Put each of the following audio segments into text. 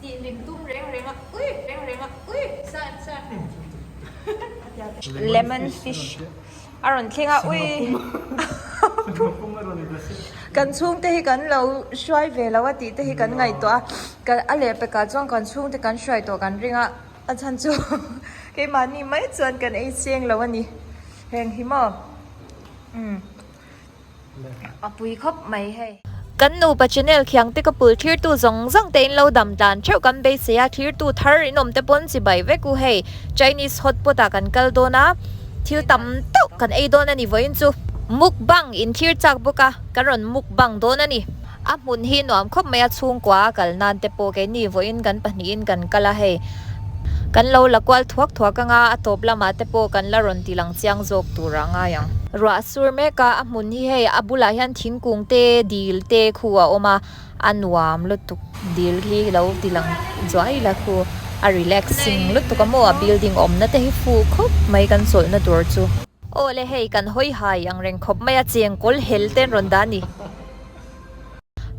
Tihhlim tum reng reng a ui reng reng a ui sa em sa em Lemon fish a rawn thleng a ui Kan chhungte hi kan lo hruai ve lo a tih te hi kan ngaihtuah a a lehpekah chuan kan chhungte kan hruai tawh kan ring a a chhan chu keimahni mai chuan kan ei cheng lo a ni heng hi maw umm. A pui khawp mai hei. Kan nupa channel khiang te ka pul thirtu zawng zawng te in lo dam tlan theuh kan beisei a, thirtu thar in awm te pawn chi bai vek u hei. Chinese hot pot ah kan kal dawn a, thil tam deuh kan ei dawn a ni vawiin chu. Mukbang in thlir chak bawk a, kan rawn mukbang dawn a ni. A hmun hi nuam khawp mai a, chhungkua a kal nan te pawh keini vawiin kan pahnihin kan kal a hei. Kan lo la kual thuak thuak anga a tawp lamah te pawh kan la rawn ti lang chiang zawk tur a ngai ang. Ruah a sur mek a, a hmun hi hei a bulah hian thingkung te, dil te khu a awm a, a nuam lutuk. Dil hi lo ti lang zuai ila khu a relaxing lutuk a maw a building awmna te hi fuh khawp mai kan chawlhna tur chu. Aw le hei kan hawi hai ang reng khawp mai a, chengkawl hel te an rawn dah a ni.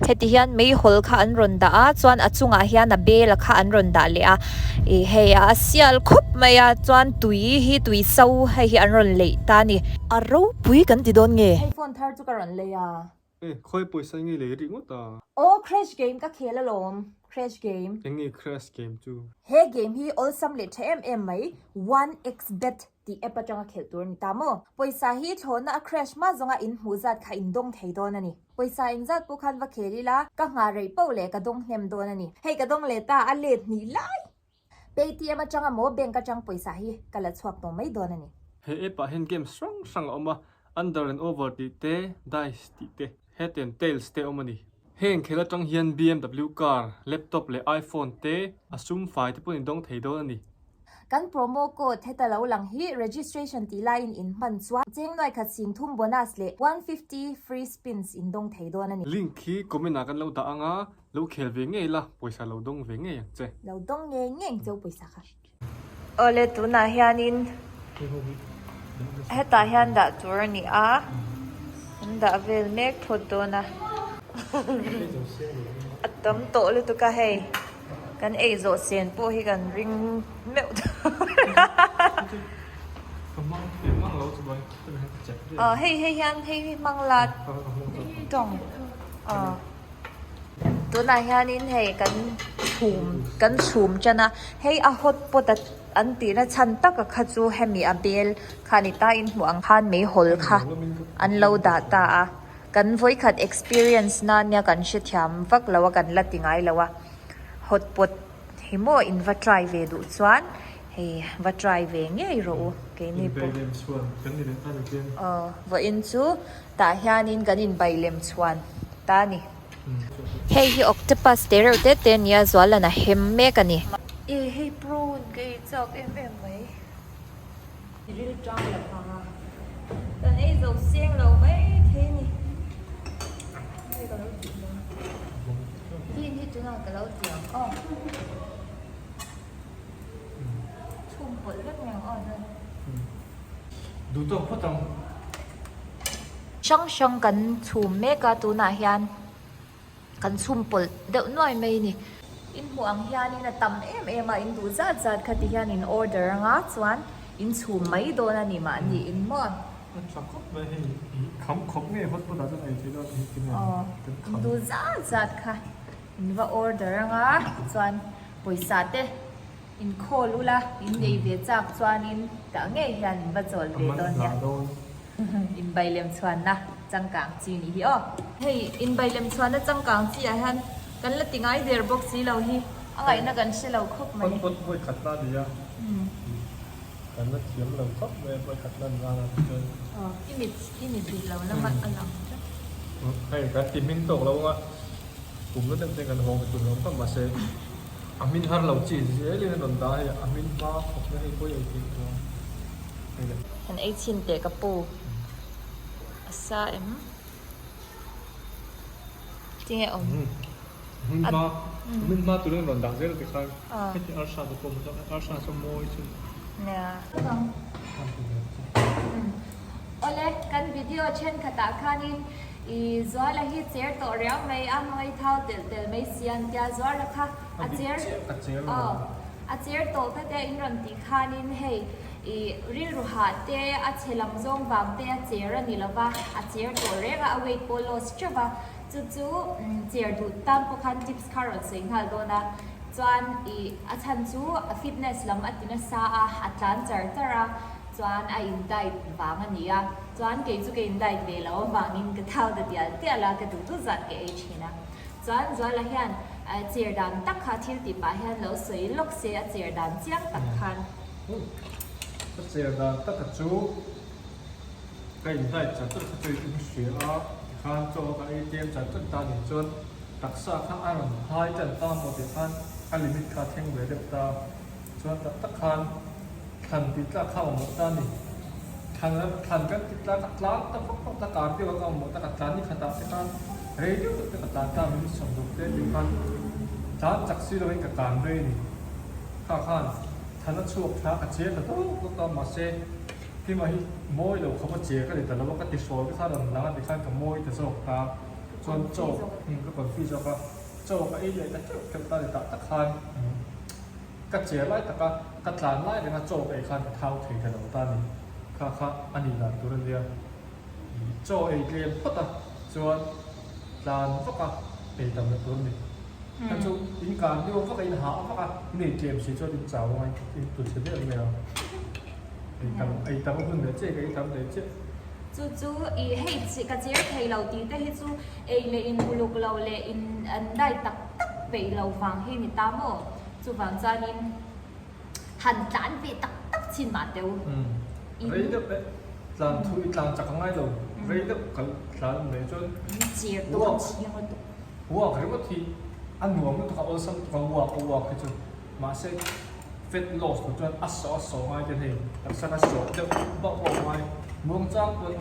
Heti hian meihawl kha an rawn dah a chuan a chungah hian a bel a kha an rawn dah leh a ih hei a sial khawp mai a chuan tui hi tui so hei hi an rawn leih ta a ni. A ropui kan ti dawn nge? Hei phone thar chu ka rawn lei a. E, khawi pawisa nge lei rih ngawt a? Aw crash game ka khel alawm, crash game. Eng nge crash game chu? He game hi awlsam leh tha em em mai, one x bet tih app atanga khelh tur a ni ta maw? Pawisa hi thlawhna a crash hma zawnga in hmuh zat kha in dawng thei dawn a ni. Pawisa engzat pawh khan va khel ila, ka nghah reih poh leh ka dawng hnem dawn a ni. Hei ka dawng leh ta, a let hnih lai! Paytm atanga maw bank atang pawisa hi ka la chhuak tawh mai dawn a ni. He app ah hian games hrang hrang a awm a, under and over tih te, dice tih te, head and tails te a awm a ni. Heng khel atang hian BMW car, laptop leh iPhone te a sum fai te pawhin dawng thei dawn a ni. Kan promo code heta lo lang hi registration tih laiin in hman chuan cheng nuai khat sing thum bonus leh 150 free spins in dawng thei dawn a ni. Link hi comment ah kan lo dah ang a, lo khel ve ngei la, pawisa lo dawng ve ngei ang che. Lo dawng ngei ngei ang cheu pawisa kha. Awle tunah hianin hetah hian dah tur a ni a, an dah vel mek phawt dawn a. A tam tawh lutuk a hei. Kan ei zawh sen pawh hi kan ring meuh Aw hei hei hian hei hi hmang la tawng aw tunah hianin hei kan chhum kan chhum tan a hei a hot pot a an tihna chhan taka kha chu hemi a bel kha a ni ta in hmuh ang khan meihawl kha an lo dah ta a. Kan vawikhat experience na nia kan hrethiam vak lo a kan la ti ngai lo a, hot pot hi maw in va try ve duh chuan hei va try ve ngei rawh u keini pawh. Inbei lem chhuan kan ni leh ta ni tlem. Aw vawiin chu tah hianin kan inbei lem chhuan ta ni. Hei hi octopus te reuh te te nia Zualan a hem mek a ni. E hei prawn ka ei chak em em mai. I ril tang la phang a. Kan ei zo seng lo mai thei ni. Hei ka lo tih dawn. Bean hi tunah ka lo ti ang aw. Chhum pawlh vek mai ang aw chuan. Duh tawk phawt ang. Hrang hrang kan chhum mek a tunah hian. Kan chhum pawlh deuh nuai mai ni. In hmuh ang hianin a tam em em a, in duh zat zat kha ti hian in order anga chuan in chhum mai dawn a ni mahni in maw. A tha khawp mai hei i kham khawp nge hot pot ah chuan ei theih dawn a ni hi tinge Aw kan in kham. duh zat zat kha in va order anga chuan pawisa te in call ula in nei ve chak chuanin tah ngei hian in va chawl ve dawn nia. Inbai lem chhuanna changkang chi nih hi aw. Hei inbai lem chhuanna changkang chi ah hian kan la ti ngai der bawk si lo hi a ngaihna kan hre lo khawp mai. Hot pot vawi khat na nia kan la thiam lo khawp mai a vawi khat lan zan ah te chuan. Aw i mit i mit dik lo lama a lang tlat. Hei kan ti hming tawk lo anga kum na deuh te kan hawng tur hlawm khawp mahse a hmin har lo chi zel in a rawn dah a hei a hmin hma khawp na hei pawi ei theih tur. Kan ei chhin teh ka pu a sa em tinge awm hmun hma hmun hma turin rawn dah zel tikhan heti arsa te pawh arsa chu mawi chu nia. Awle, kan video thenkhatah khanin i Zuala hi cher tawh riau mai a, hmangaih thau telh telh mai si an tia, Zuala kha a cher aw a cher tawh kha te in rawn tih khanin hei i rilru hah te a chhe lam zawng vang te a cher a ni lova, a cher tawh reng a, a weight pawh loss teuh va, chu chu cher duh tan pawh khan tips kha rawn sawi nghal dawn a, chuan i a chhan chu a fitness lam a ti nasa a, a tlan char char a. Chuan a in diet vang a ni a, chuan kei chu ka in diet ve lo avangin ka thau ta dial dial a, ka duh duh zat ka ei thin a. Chuan Zuala hian chair dan tak kha thil tih pah hian lo sawi lawk se a chair dan chiang tak khan. Ka chair dan taka chu ka in diet chat chat kha chu in hria a, tikhan chaw ka ei tlem chat chat ta nih chuan taksa kha a rawn phai tan ta maw tih khan a limit kha a thleng ve deuh ta. Chuan tak tak khan thlan tih tlak kha mamawh ta a ni. Thlan thlan kan tih tlak a tlang ta vak vak ta kar deuh a ka mamawh ta ka tlan ni khatah te khan rei deuh deuh te ka tlan ta min sawm duk te tih khan tlan chak si loin ka tlan rei a ni. Kha khan thlan a chhuak thla ka che ta dawk dawk a mahse keimah hi mawi lo khawp a che ka ni ta lo a ka ti hrawl te khan rawn lang a ti khan ka mawi ta zawk ta chuan chaw ka confi zawk a chaw ka ei leh ta teuh teuh ta ni tah tak khan. Ka che lai taka ka tlan lai renga chaw ka ei khan ka thau thei ta lo ta ni. Kha kha a ni dan tur a nia. Chaw ei tlem phawt a, chuan tlan vak a ei tam na tur a ni. Kha chu in kan deuh vak a, in hah vak a, in ei tlem si chuan in chau anga in tlu chhe der mai a. Ei tam ei tam a hun leh chiah ka ei tam leh chiah. Chu chu i hei ka cher thei lo tih te hi chu ei leh in uluk lo leh in an dai tak tak peih lo vang hi ni ta maw? Chuvang chuanin han tlan ve tak tak chin mah teu. Rei deuh eh tlan thu i tlan chak a ngai lo. Rei deuh kal tlan mai chuan Cher dawn chiang lutuk. Walk ringawt hi a nuam lutuk a awlsam lutuk a walk a walk hi chu mahse fat loss tur chuan a sawh a sawh ngai te hei taksa kha sawh deuh bauh bauh ngai muangchang pawn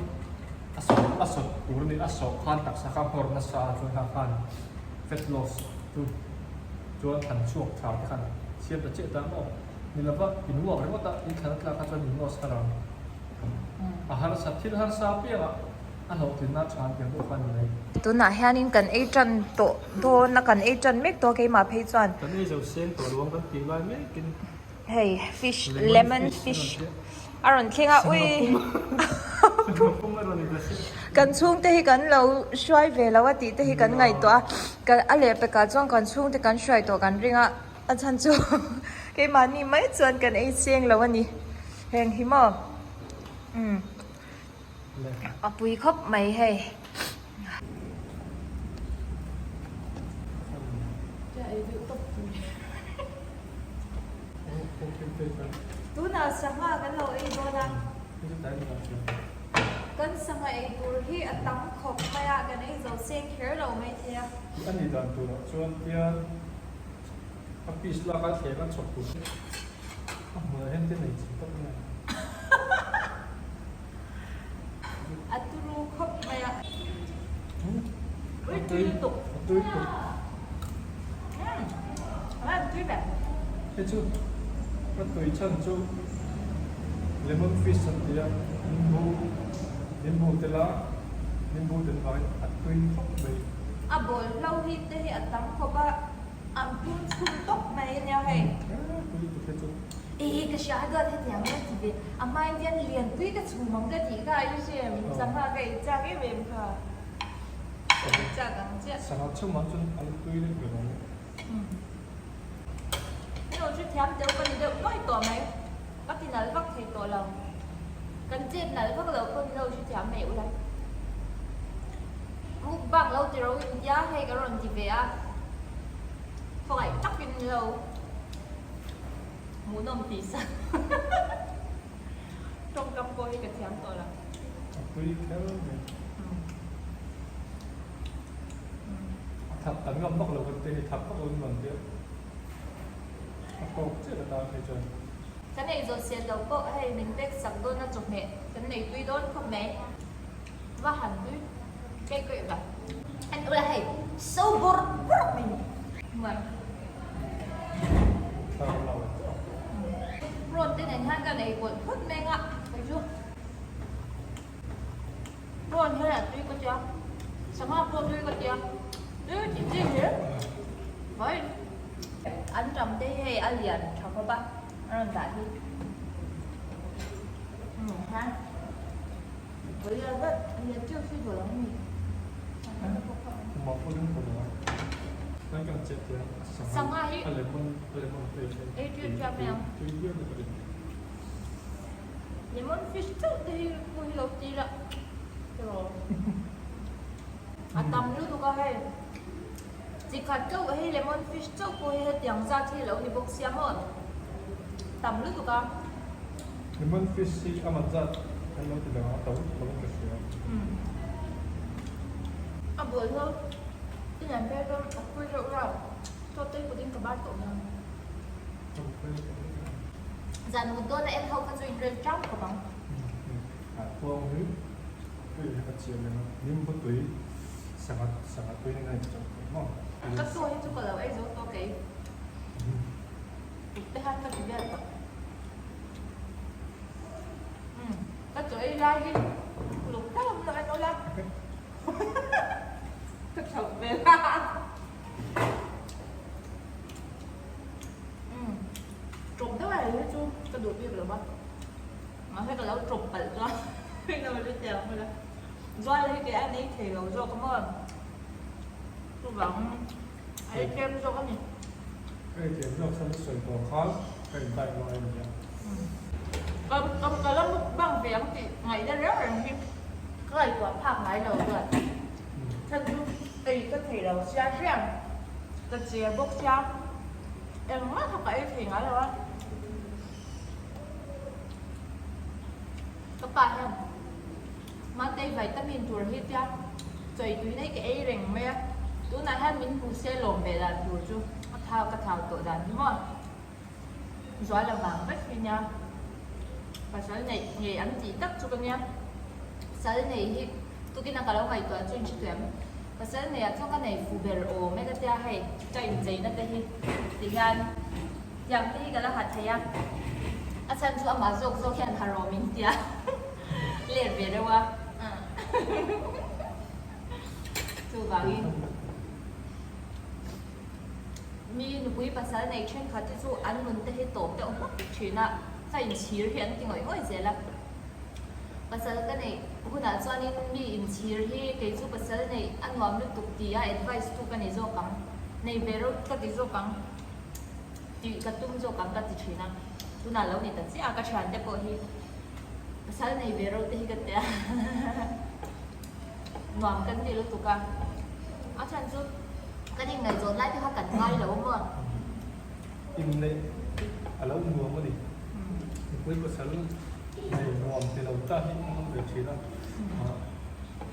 a sawh a sawt tur a ni a sawh khan taksa kha nghawr nasa a chuan kha khan fat loss chu chuan thlan chhuak tha te khan siam ta chiah ta maw? Ni lova in uak ringawt a, in thlan a tlak kha chuan in loss kha rang a harsa thil harsa apiangah a hlawhtlinna tha an tiang deuh kha a ni mai. Tunah hianin kan ei tan tawh dawn a, kan ei tan mek tawh a keimah phei chuan. Kan ei zo seng tawh lo ang kan tih lai mekin. Hei fish lemon fish a rawn thleng a ui kan chhungte hi kan lo hruai ve lo a tih te hi kan ngaihtuah a ka a leh pekah chuan kan chhungte kan hruai tawh kan ring a a chhan chu keimahni mai chuan kan ei cheng lo a ni heng hi maw umm a pui khawp mai hei. Tunah sangha kan lo ei dawn a, kan sangha ei tur hi a tam khawp mai a, kan ei zo seng kher lo mai thei a. A nih dan turah chuan tian a piece lak a thleng a chhawp tur hi a hmunah hian te nei chi tak a ni. A turu khawp mai a. Ui tui lutuk. A tui lutuk. A tui ber. Hei chu ka tui chhan chu lemon fish an ti a, nimbu nimbu tel a, nimbu tel vangin a tui khawp mai. A bawlhlo hi te hi a tam khawp a, an pum chhum tawp mai a nia hei. A tui lutuk hei chu. Ehe ka hria a dawt hetiang hian ti ve a hmain hian lianpui ka chhum ang ka tih kha i hre em sangha ka ei chak em em kha ka ei chak ang chiah. Sangha chhumah chuan a la tui deuh ber ang. Hei chu thiam deuh ka ni deuh nuai tawh mai ka ti nalh vak thei tawh lo kan chet nalh vak loh pawh ni lo hre thiam mai ula mukbang lo ti ro in tia hei ka rawn ti ve a khawngaih takin ni lo. Hmuhnawm tih sa tawngkam pawh hi ka thiam tawh lo. A pui kher mai. A thak kan ngam vak lo kan ti hei thak vak lo in rawn ti a. A tawk chiah ka tan phei chuan. Kan ei zawh sian lo pawh hei min pek sak dawn a chawhmeh kan nei tui dawn khawp mai. Va han tui keih keih va. En ula hei so bawrh bawrh mai ni. Muan. Prawn te nen hian kan ei pawlh phawt mai anga kei chu. Prawn hian a tui ka tia, sangha pawh tui ka tia, tui tih chi hlir mai. Anṭam te hi hei a lian tha khawp a, a rawn dah hi. Umm hian Vawiin vek lian chiu si duh lo mi. Sangha hi ei tir chiam mai ang. Lemon fish chauh te hi pawh hi lo ti ila tiraw. A tam lutuk a hei. Chi khat chauh hei lemon fish chauh pawh hi hetiang zat hi a lo ni bawk sia maw. Tam lutuk a. Lemon fish hi a man zat kan lo ti dang a, to lutuk lovin ka hria. A bawl ho i lian ber dawn a pui reuh reuh chaw te kut in ka bar tawh mai ang. Zan mut dawn a en ho kha chu in rel tang khawp ang. Khuang hi pui hi ka chian reng a, nimbu tui sangha sangha tui nen a inchawlh theih maw? Ka chaw hi chu ka lo ei zo tawh kei. Kut te khan ka ti vel tawh. Umm ka chaw ei lai hi uluk tak awm lo en ula. Ka chauh vel a. Umm tawp deuh a hi chu ka duh bik lo va mahse ka lo tawp palh chuan ilo hre chiang hmel a zual hi kei a nei thei lo zawk a maw chuvang a ei tlem zawk a ni. Ka ei tlem zawk chuan sawi tawh khan ka in diet lai a nia. Ka ka la mukbang ve ang tih ngaihna reng reng hi ka ngaihtuah phak ngai lo chuan. Chhan chu ei ka thei lo sia hriam ka che bawk sia engmah kha ka ei thei ngai lo a. Ka pa hian Matei vitamin tur hi tia chawi tui nei ka ei reng mai a, tunah hian min hmu se lawm ve dan tur chu a thau ka thau tawh dan hi maw. Zual avang vek hi nia pasal neih ngei an tih tak chu ka nia. Sal nei hi tukin a ka lo ngaihtuah chu in hre tawh em? Pasal nei ah chuan ka nei fu ber awm e ka tia hei ka incheina te hi ti hian tiang te hi ka la ha thei a, a chhan chu amah zawk zawk hian ha rawh min tia let ve reuh a chuvangin mi nupui pasal nei thenkhat hi chu an nun te hi tawp deuh hmak thin a, ka inchhir hi an ti ngawih ngawih zel a. Pasal ka neih hunah chuanin mi inchhir hi kei chu pasal neih a nuam lutuk ti a advice tu ka ni zawk ang, nei ve reuh ka ti zawk ang tih ka tum zawk ang ka ti thin a, tunah lo ni ta chiah a ka thiante pawh hi pasal nei ve reuh te hi ka tia nuam kan ti lutuk a, a chhan chu kan inngaihzawn lai te kha kan ngai lo maw. Inneih a lo nuam a ni. Nupui pasal nei nuam ti lo ta hi an awm ve thin a.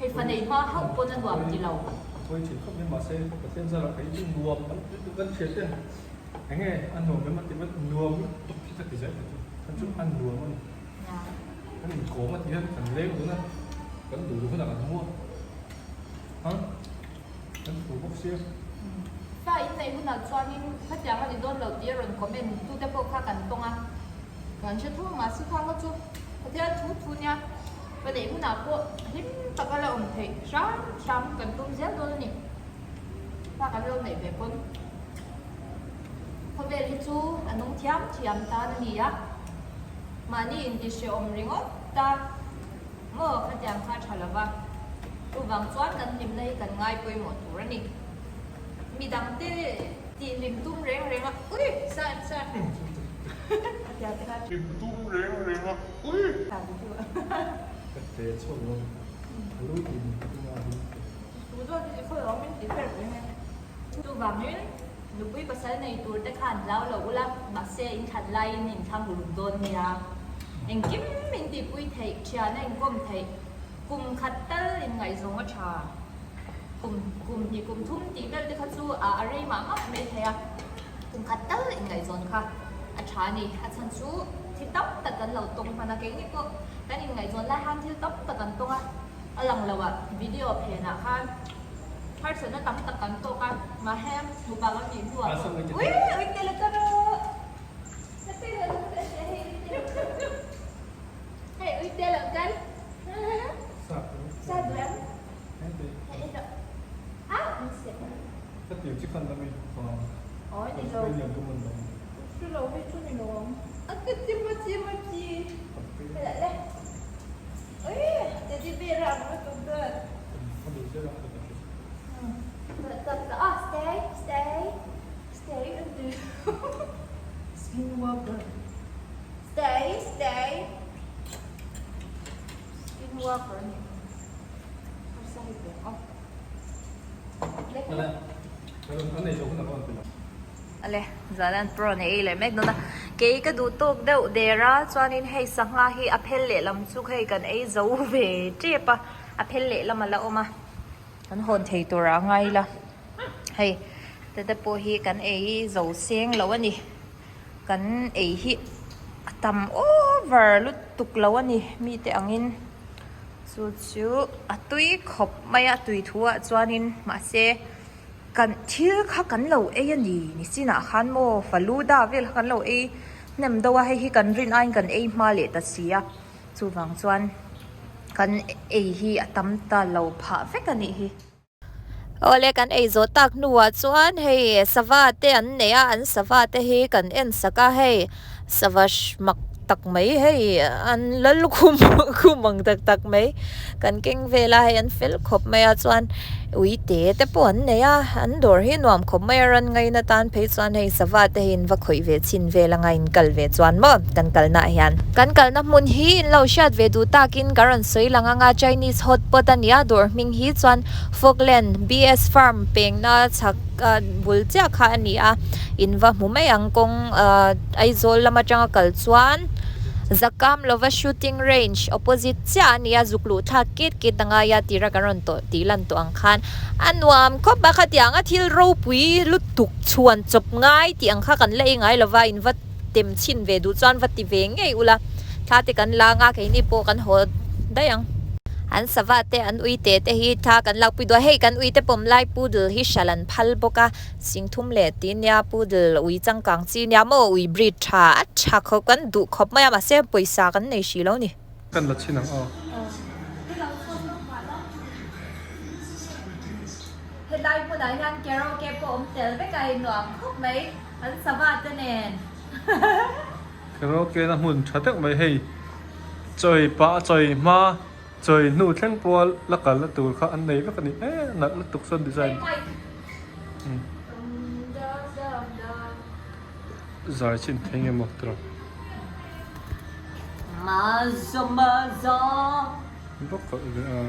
Hei fa nei hma hauh pawn a nuam ti lo. A pawi thin khawp mai mahse Pathian zarah kei chu nuam an ti lutuk kan hriat ten enge a nuam em a ti vat nuam lutuk hi ka ti zel kha chu kha chu a nuam a ni. Kan inkawm a ti hian kan leng dun a kan duh duh hunah kan hmu a. Kan thu bawk sia. Fa in neih hunah chuanin khatiang a ni dawn lo tih a rawn comment tute pawh kha kan tawng a, kan hre thung mahse khang kha chu Pathian thu thu nia fa neih hunah pawh hlim taka la awm theih hram hram kan tum zel dawn a ni. Fa kan lo neih ve pawn khawvel hi chu a nung thiam thiam tan a ni a, mahni intihhrehawm ringawt ta. Maw khatiang kha tha lova, chuvang chuan kan hlimna hi kan ngai pawimawh tur a ni. Midangte tihhlim tum reng reng a, ui! Sir, sir. Khatiang te kha. Hlim tum reng reng a, ui! Ka te chhuak lo, a lu tih min tum a lu te. Tu zawk hi khawi awm in ti ber pui nge. Chuvangin nupui pasal nei tur te khan hlau lo ula, mahse in thlan laiin in thlang uluk dawn nia. Engkim min tihpui theih, thian a inkawm theih, kum khat tal in ngaihzawng a tha. Kum kum hnih kum thum tih vel te kha chu a a rei mah mah mai thei a, kum khat tal in ngaihzawn kha a tha a ni. A chhan chu thil tam tak kan lo tawng hman a, keini pawh kan inngaihzawn lai khan thil tam tak kan tawng a, a lang lo ah video phenah khan harsatna tam tak kan tawk a, mahse nupa kan nih hnuah pawh ui ui te la ka rawh. Hei ui te lo kal. Sa duh em? lawm. A ka chi machi machi. Le le. Ui, teddy bear a ang lutuk dawn. Ah, stay, stay, stay an ti. Skinwalker. Stay, stay. Skinwalker a ni. Harsa hi peng aw. Le. Ale, zanan prawn ei leh mek dawn a. Kei ka duh tawk deuh der a, chuanin hei sangha hi a phel lehlam chu hei kan ei zo ve tep a, a phel lehlam a la awm a, kan hawn thei tur ah ngai ila. Hei tete pawh hi kan ei zo seng lo a ni, kan ei hi a tam over lutuk lo a ni mite angin chu chu a tui khawp mai a tui thu ah chuanin mahse. Kan thil kha kan lo ei a ni ni chinah khan maw faluda vel kha kan lo ei hnem deuh a hei hi kan rin aiin kan ei hma leh ta si a chuvang chuan kan ei hi a tam ta lo phah vek a nih hi. Awle kan ei zawh tak hnuah chuan hei sava te an nei a an sava te hi kan en sak a hei sava mak tak mai hei an lal khum khum ang tak tak mai kan keng vel a hei an fel khawp mai a chuan ui te te pawh an nei a an dawr hi nuam khawp mai a ran ngaina tan phei chuan hei sava te hi in va khawih ve chhin vel anga in kal ve chuan maw kan kalna ah hian kan kalna hmun hi in lo hriat ve duh takin ka rawn sawi lang anga Chinese hot pot a nia dawr hming hi chuan Falkland B_S farm pengna chhak ah bul chiah kha a ni a in va hmu mai ang kawng ah Aizawl lam atanga kal chuan Zakam lova shooting range opposite chiah a nia zuk luh thlak kit kit a ngai a tira kan rawn tawh tih lan tawh ang khan a nuam khawp a khatiang a thil ropui lutuk chhuan chawp ngai tih ang kha kan la ei ngai lova in va tem chhin ve duh chuan va ti ve ngei ula thla te kan lang a keini pawh kan haw daih ang. An sava te an ui te te hi thla kan lakpui duh a hei kan ui te pawm lai poodle hi hral an phal bawk a Singthum leh ti nia poodle ui changkang chi nia maw ui breed tha a tha khawp kan duh khawp mai a mahse pawisa kan nei hrih lo ni. Kan la chhin ang aw. Helai hmunah hian karaoke pawh awm tel vek a i nuam khawp mai an sava te nen. Karaoke na hmun tha deuh mai hei chawi pah chawi hma. Chawi hnu thleng pawha la kalna tur kha an nei vek a ni e nalh lutuk chuan design zai chin thei nge maw tiraw. Vak kalh ve a.